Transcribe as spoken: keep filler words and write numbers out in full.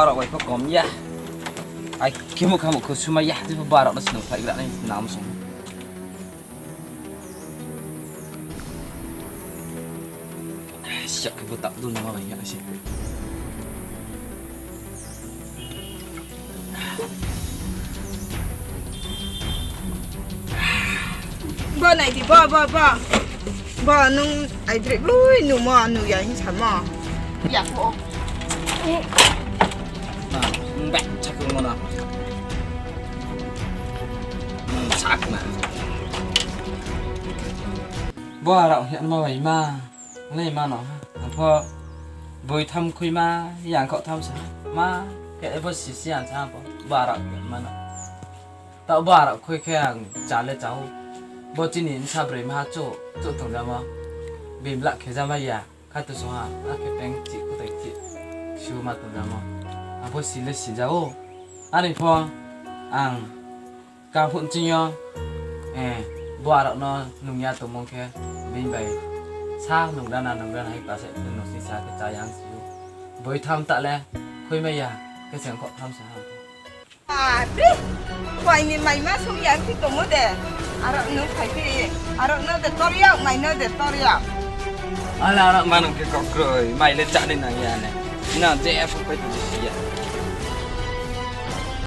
Arok bai pho kom ya. Ai, khe mukha mukhu sumai ya. Tei pho ba arok no sinung phai gra nai nam song. Siak khe bo tak dun ma bai ya se. Bo nai di, bo, bo, bo. Bo nung aidroi boi numo, nung ya hing samo. Ya pho. Na, nung bai chakung mo na. Nung sak na. Bo arok hing ma bai ma. Nai ma no ha. Ang pho boi tham khui ma, yang kho tham sa. Ma, khe bo sisi ang sa pho. Bo arok hing ma no. Taoh bo arok khui khe ang cha le cha ou. Bo chini bsa broi maha chouh, chouh tongjamo. Bini blah khe jamai ya. Khato song ha, akhe peng chih kutai chih. Su ma tongjamo. Ang pho si le si ja ou. Ani pho ang kaphuh ching yo, eh, bo arok no nung ya tongmung khe, bini bai sa nung rana, nung rana hai pasa nung si sa khe cha yang si ou. Boi tham ta le, khui mai ya, khe se ang kho tham sa ha. Ari, bai ni mai ma sung ya phi tongmo de. Arok nung phai phi, arok no de tor yag, mai no de tor yag. Ala arok ma nung khe kok kroi, mai le cha ni nang ya ne. Na je pho pai tong si ya.